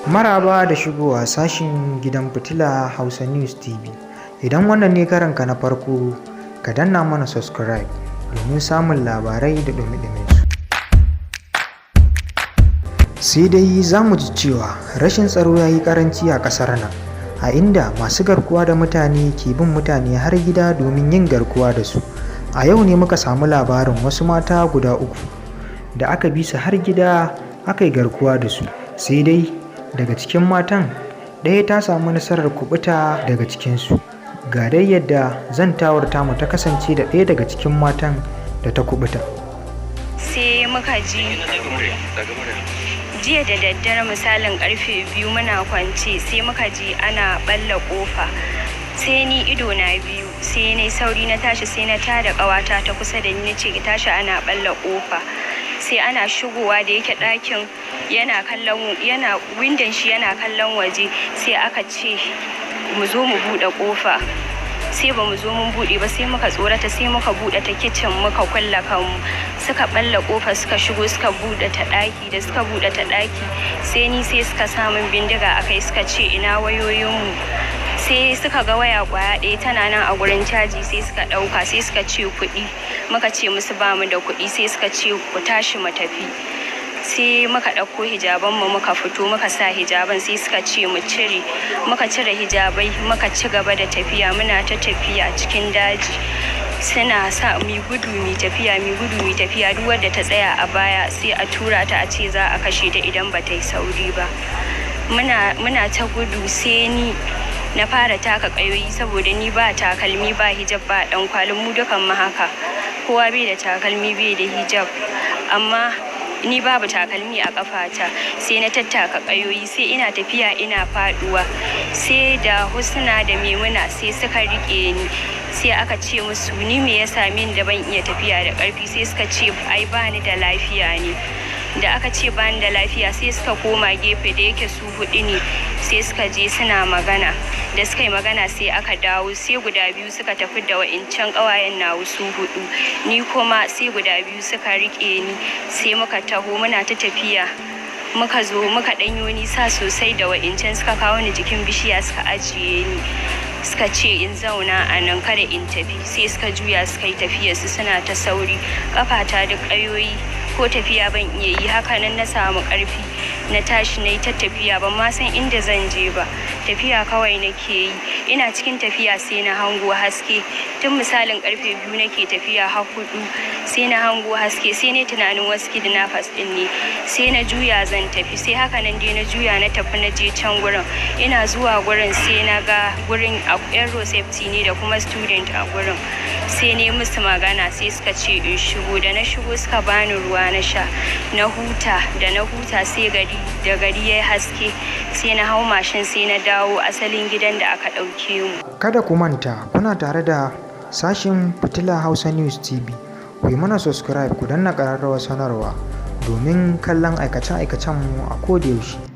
Maraba da shigowa sashin gidan Fitila Hausa News TV. Idan wannan ne karanka na farko, ka danna mana subscribe domin samun labarai da ɗumi su. Sai dai za mu ji cewa rashin tsaro ya yi ƙaranci a ƙasar nan, a inda masu garkuwa da mutane ke bin mutane har gida domin yin garkuwa da su. A yau ne muka samu labarin wasu mata guda uku da aka bi su har gida aka yi garkuwa da su. Sai dai daga cikin matan, ɗaya ta samu nasarar kubuta daga cikinsu. Ga dai yadda zantawar tamu ta kasance da ɗaya daga cikin matan da ta kubuta. Sai muka ji jiya da daddare, misalin karfe 2, muna kwance, sai muka ji ana balla kofa. Sai ni ido na biyu, sai na sauri na tashi, sai na tada kawata ta kusa da ni, nace, "Ki tashi, ana balla kofa." Sai ana shigowa. Da yake ɗakin yana kallon, yana windon shi yana kallon waje, sai aka ce mu zo mu buɗe kofa. Sai ba mu zo mun buɗe ba, sai muka tsorata, sai muka buɗe ta kicin muka kulla kanmu. Suka balla kofa, suka shigo, suka buɗe ta ɗaki. Da suka buɗe ta ɗaki, sai ni sai suka samun bindiga akai, suka ce, "Ina wayoyinmu?" Sai suka ga waya kwaya ɗaya tana nan a gurin caji, sai suka ɗauka. Sai suka ce, "Kuɗi?" Muka ce musu ba mu da kuɗi. Sai suka ce, "Ku tashi mu tafi." Sai muka ɗauko hijaban mu, muka fito, muka sa hijaban. Sai suka ce mu cire. Muka cire hijabai, muka ci gaba da tafiya. Muna ta tafiya cikin daji, suna sa mi gudu mi tafiya, mi gudu mi tafiya. Duk wadda ta tsaya a baya, sai a tura ta, a ce za a kashe ta idan ba ta yi sauri ba. Muna ta gudu, sai ni na fara taka kayoyi, saboda ni ba takalmi, ba hijab, ba dan kwalin. Mu dukan mu haka, kowa bai da takalmi, bai da hijab, amma ni babu takalmi a kafata. Sai na tattaka kayoyi, sai ina tafiya ina faduwa. Sai da Husna da Maimuna sai suka rike ni. Sai aka ce musu ni me ya same ni da ban iya tafiya da karfi? Sai suka ce ai bani da lafiya ne. Da aka ce bani da lafiya, sai suka koma gefe. Da yake su hudu ne, sai suka je suna magana. Da suka yi magana, sai aka dawo, sai guda biyu suka tafi da wa'incan ƙawayen nawa su hudu. Ni kuma sai guda biyu suka rike ni, sai muka taho, muna ta tafiya. Muka zo muka ɗanyo nisa sosai da wa'incan, suka kawo ni jikin bishiya, suka ajiye ni, suka ce in zauna a nan, kada in tafi. Sai suka juya suka yi tafiyarsu, suna ta sauri. Kafata duk ƙayoyi, ko tafiya ban iya yi. Haka nan na samu ƙarfi na tashi, na yi ta tafiya, ban ma san inda zan je ba, tafiya kawai nake yi. Ina cikin tafiya sai na hango haske. Tun misalin karfe 2 nake tafiya har 4, sai na hango haske. Sai na tunanin wasu kidnappers din ne, sai na juya zan tafi. Sai haka nan dai na juya na tafi, na je can gurin. Ina zuwa gurin, sai na ga gurin yan road safety ne da kuma student a gurin. Sai ne musu magana, sai suka ce in shigo. Da na shigo, suka bani ruwa na sha, na huta. Da na huta, sai gari da gari ya haske, sai na hau mashin, sai na dawo asalin gidan da aka ɗauke mu. Kada ku manta, kuna tare da sashin Fitila Hausa News TV. Ku yi mana subscribe, ku danna ƙararrawar sanarwa domin kallon aikace-aikacenmu a kodayaushe.